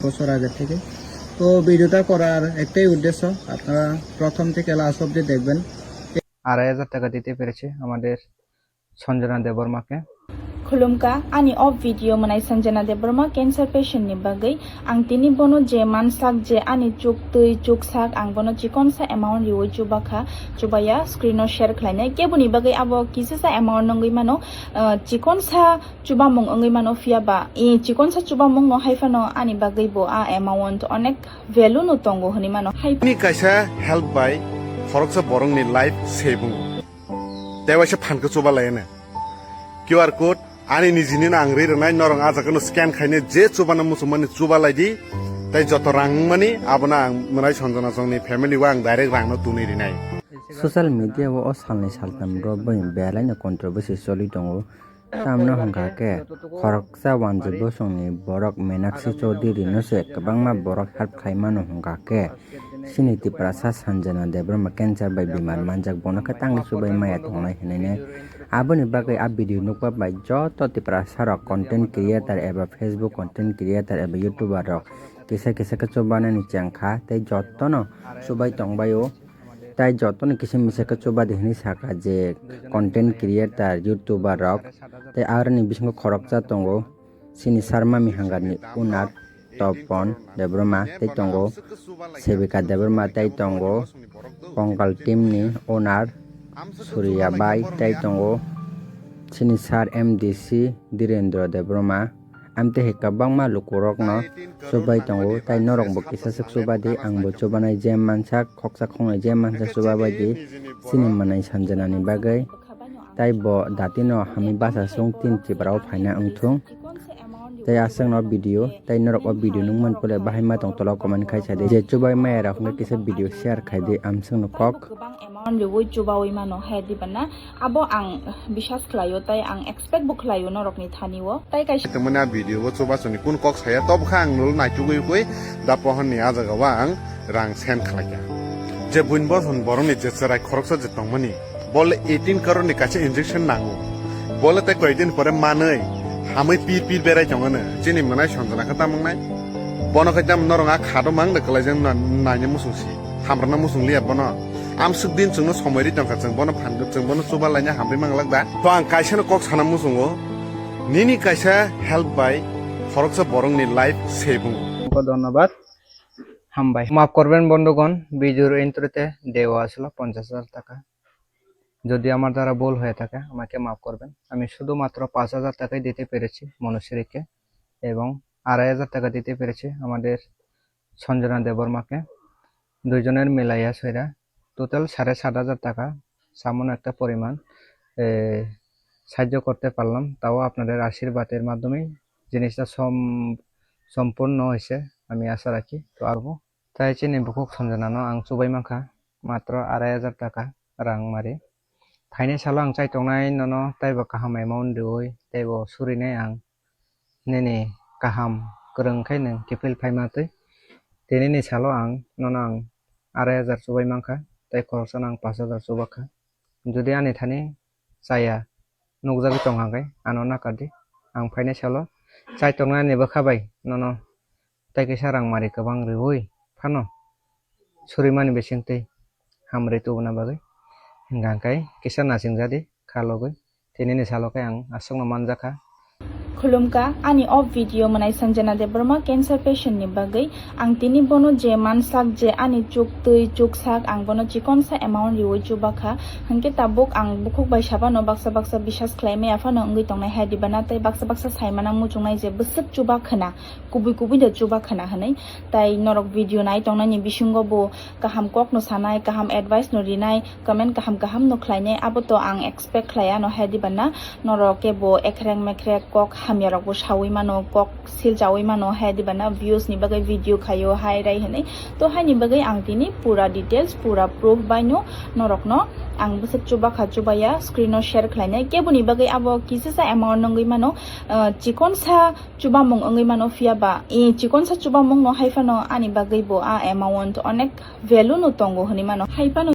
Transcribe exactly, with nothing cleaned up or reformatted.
বছর আগে থেকে। তো ভিডিওটা করার একটাই উদ্দেশ্য, আপনারা প্রথম থেকে লাস্ট অবধি দেখবেন। আড়াই হাজার টাকা দিতে পেরেছে আমাদের সঞ্জনা দেববর্মাকে। Khulumkha, ani o video mwnai Sanjana Debbarma cancer patient ni bagwi. Ang tini bono je mansak je ani chuk twi chuk sak, ang bono chikonsa amount riwi chubakha, chubaya screen o share khlainai. Keboni bagwi abo kisasa amount nungwi mano, ah, chikonsa chubamung wngwi mano, phiya ba, i, chikonsa chubamung no hai phano ani bagwi bo a amount onek value no tongo hwnwi mano. Hai ni kaisa help bai khoroksa borokni life save wngo. Tei waisa phan khe chuba lai hwnwi. Q R code ani nijini no ang ri rwnai, norok a jaga no scan khainai, je chuba no muchung mani chuba lai di. Tei joto rang wng mani abono ang mwnai Sanjana chongni family o ang direct rang no tunwi rinai. Social media o o salni saltam rok bai belai no controversy choli tongo. Tamno hwnkha khe, khoroksa wanjwi bosongni borok Meenakshi Chowdhury no se kwbangma borok help khai mano hwnkha khe, chini Tiprasa Sanjana Debbarma cancer bai bimar manjak, bono khe tangwi chubai maya tongnai hwnwi. Aboni bagwi a video nukma bai joto Tiprasa rok content creator eba Facebook content creator eba YouTuber rok kisa kisa khe chubanani chengkha tei jotono chubai tongbaio. Tai jotono kisa misa khe chuba di hwnwi saka je content creator, YouTuber rok tei aroni bisingo khoroksa tongo, chini Sarma Mihangarni owner Topon Debbarma tei tongo, Sevika Debbarma tei tongo, Kongal team ni owner Surya Bai tei tongo, chini sir M D C Dhirendra Debbarma. Amtwi hai kwbangma lukurokno chubai tongo, tai norokbo kisa swk chuba di, angbo chubanai je mansak, khoksa khongnai je mansak chuba bai di, chini mwnai Sanjanani bagwi. Tai bo datino hamwi bachasung tin Tripura o phaina wngthung. Tai aswkno video, tai norok o video nung man pole bahai ma tong tolo comment khai sa di. Je chubai maya rok hwnwi kisa video share khai di, amswkno kok. Amount riwi chubawi mano hai diba na, abo ang biswas khlaio, tai ang expect bo khlaio norokni thani o. Tai kaisa tongmani a video o chubachu ni kun kok saya, tobo kha ang nolo naitugwi ugwi da pohor ni a jaga o ang rang send khlaikha. Je buin boson boroni je cherai khoroksa je tongmani, bole eighteen crore ni kaisa injection nango, bole tai koi din pore manwi hamwi pir pir berai tongano, chini mwnai Sanjana khe tamung nai, bono khe tam norok a khato mang de kwlaijak na, naina muchung si. Hamrwkna muchung liya bono. Amswk din chwngno somoi ri tongkha, chwng bono phan, chwng bono chuba laina hamri manglak da. To ang kaisano kok sana muchungo, nini kaisa help bai khoroksa borokni life save wngo. Dhonnobad. Hambai. Maaf korben bondhugon, video intro te dewa aslo ponchash hajar taka. যদি আমার দ্বারা ভুল হয়ে থাকে, আমাকে মাফ করবেন। আমি শুধুমাত্র পাঁচ হাজার টাকাই দিতে পেরেছি মনুশ্রীকে এবং আড়াই হাজার টাকা দিতে পেরেছি আমাদের সঞ্জনা দেববর্মাকে। দুইজনের মিলাইয়া সইরা total সাড়ে সাত হাজার টাকা, সামান্য একটা পরিমাণ, এ, সাহায্য করতে পারলাম। তাও আপনাদের আশীর্বাদের মাধ্যমেই জিনিসটা সম-, সম্পূর্ণ হয়েছে, আমি আশা রাখি। তো আরবো Tai chini bukhuk Sanjana no ang chubai mankha matro arai hajar taka rang mari. Phainai salo ang chaitongnai nono taibo kaham amount riwi taibo surinai ang nini kaham kwrwng khe nwng kiphil phaima twi. Tinini salo ang nono ang arai hajar chubai mankha, tai khoroksano ang pash hajar chubakha. Jodi ani thani chaya nukjagwi tongkha khe ano nakardi. Ang phainai salo chaitongnani bwkha bai nono tai kisa rang mari kwbang riwi phano surimani bisingtwi hamri tubuna bagwi hwnkha khe kisa nachingjadi kha logwi. Tinini salo khe ang aswkno manjakha. Khulumkha, ani o video mwnai Sanjana Debbarma cancer patient ni bagwi. Ang tini bono je mansak je ani chuk twi chuk sak, ang bono chikonsa amount riwi chubakha. Hwnkhe tabuk ang bukhuk bai sabano baksa baksa biswas khlai maya phano wngwi tongnai hai diba na, tei baksa baksa saimano muchungnai je bwswk chuba khwna, kubui kubui da chuba khwna hwnwi. Tai norok video nai tongnani bisingo bo kaham kokno sanai, kaham advice no rinai, comment kaham kaham no khlainai, abo to ang expect khlai ano hai diba na. Norok kebo ekhrek mekhrek kok hamya rok bo sawi mano, kok silchawi mano hai diba na, views ni bagwi video khaio hai rai hwnwi. To haini bagwi ang tini pura details, pura proof bai no norok no ang bwswk chubakha chubaya screen o share khlainai. Keboni bagwi abo kisasa amount nungwi mano, ah, chikonsa chubamung wngwi mano, phiya ba, eh, chikonsa chubamung no hai phano ani bagwi bo a amount onek value no tongo hwnwi mano. Hai phano